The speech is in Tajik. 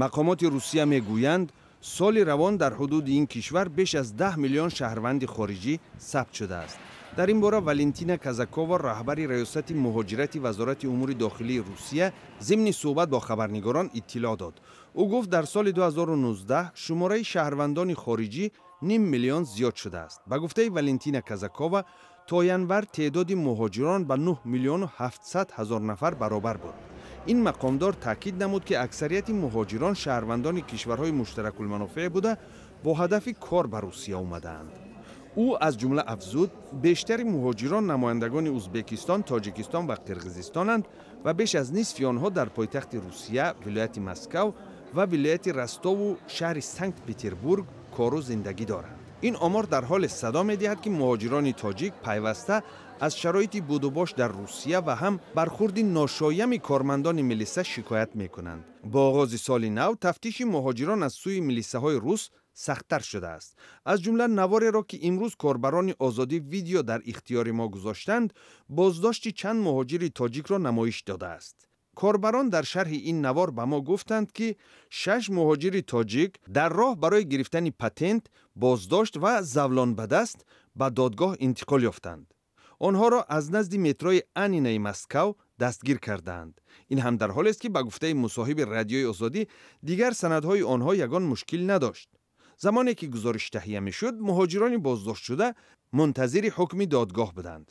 Мақомоти Русия мегӯянд, соли равон дар ҳудуди ин кишвар беш аз 10 миллион шаҳрванди хориҷӣ сабт шудааст. Дар ин бора Валентина Казакова, раҳбари раёсати муҳоҷирати Вазорати умури дохилии Русия, зимни суҳбат бо хабарнигорон иттилоъ дод. Ӯ гуфт, дар соли 2019 шумораи шаҳрвандони хориҷӣ ним миллион зиёд шудааст. Ба гуфтаи Валентина Казакова, то январ теъдоди муҳоҷирон ба 9 миллиону 700 ҳазор нафар баробар буд. Ин мақомдор таъкид намуд, ки аксарияти муҳоҷирон шаҳрвандони кишварҳои муштаракулманофеъ буда, бо ҳадафи кор ба Русия омадаанд. Ӯ аз ҷумла афзуд, бештари муҳоҷирон намояндагони Узбекистон, Тоҷикистон ва Қирғизистонанд ва беш аз нисфи онҳо дар пойтахти Русия, вилояти Москав ва вилояти Ростову шаҳри Санкт Петербург кору зиндагӣ доранд. Ин омор дар ҳоле садо медиҳад, ки муҳоҷирони тоҷик пайваста аз шароити будубош дар Русия ва ҳам бархурди ношоями кормандони милиса шикоят мекунанд. Бо оғози соли нав тафтиши муҳоҷирон аз сӯи милисаҳои рус сахттар шудааст. Аз ҷумла навореро, ки имрӯз корбарони Озодӣ Видео дар ихтиёри мо гузоштанд, боздошти чанд муҳоҷири тоҷикро намоиш додааст. Корбарон дар шарҳи ин навор ба мо гуфтанд, ки шаш муҳоҷири тоҷик дар роҳ барои гирифтани патент боздошт ва завлон ба даст ба додгоҳ интиқол ёфтанд. Онҳоро аз назди метрои Анинаи Москав дастгир кардаанд. Ин ҳам дар ҳолест, ки ба гуфтаи мусоҳиби Радиои Озодӣ, дигар санадҳои онҳо ягон мушкил надошт. Замоне ки гузориш таҳия мешуд, муҳоҷирони боздоштшуда мунтазири ҳукми додгоҳ буданд.